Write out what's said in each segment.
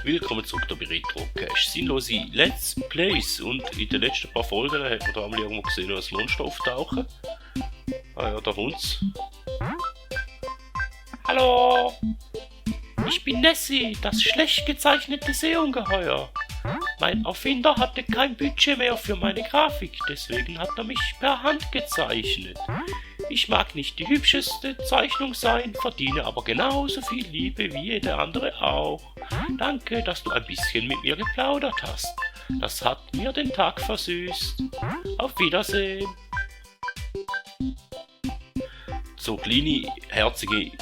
Willkommen zurück hier bei Retrocache. Sinnlose Let's Plays, und in den letzten paar Folgen hat man da einmal irgendwo gesehen, dass Monster auftauchen. Ah ja, da wohnt's. Hallo! Ich bin Nessie, das schlecht gezeichnete Seeungeheuer. Mein Erfinder hatte kein Budget mehr für meine Grafik, deswegen hat er mich per Hand gezeichnet. Ich mag nicht die hübscheste Zeichnung sein, verdiene aber genauso viel Liebe wie jeder andere auch. Danke, dass du ein bisschen mit mir geplaudert hast. Das hat mir den Tag versüßt. Auf Wiedersehen. So kleine, herzige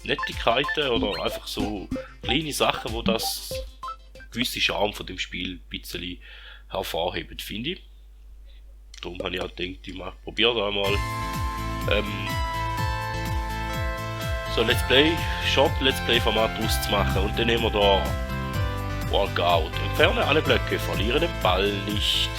Nettigkeiten oder einfach so kleine Sachen, wo das gewisse Charme von dem Spiel ein bisschen hervorheben, finde ich. Darum habe ich auch gedacht, ich probiere da einmal so Let's Play, Short Let's Play Format draus zu machen, und dann nehmen wir da Walkout. Entferne alle Blöcke, verliere den Ball nicht.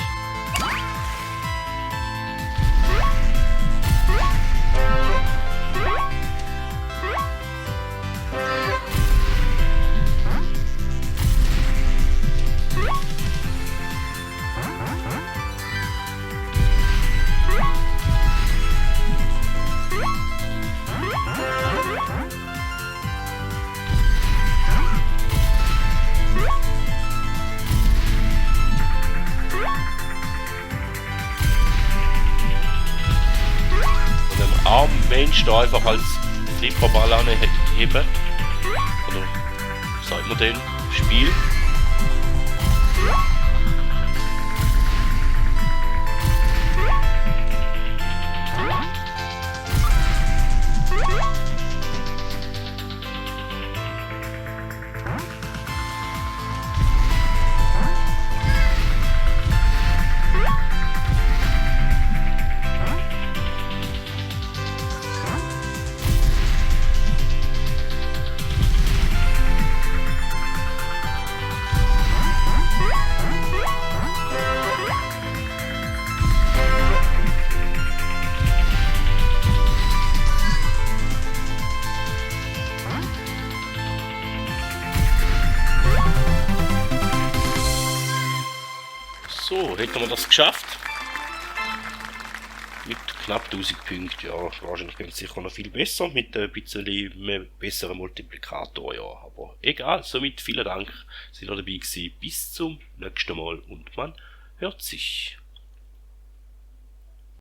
Armen Mensch da einfach als Flipperball anheben. Oder sagt man den? Spiel. So, hätten wir das geschafft. Mit knapp 1000 Punkten, ja, wahrscheinlich ganz sicher noch viel besser, mit ein bisschen besseren Multiplikator, ja, aber egal. Somit vielen Dank, dass ihr dabei gewesen. Bis zum nächsten Mal, und man hört sich.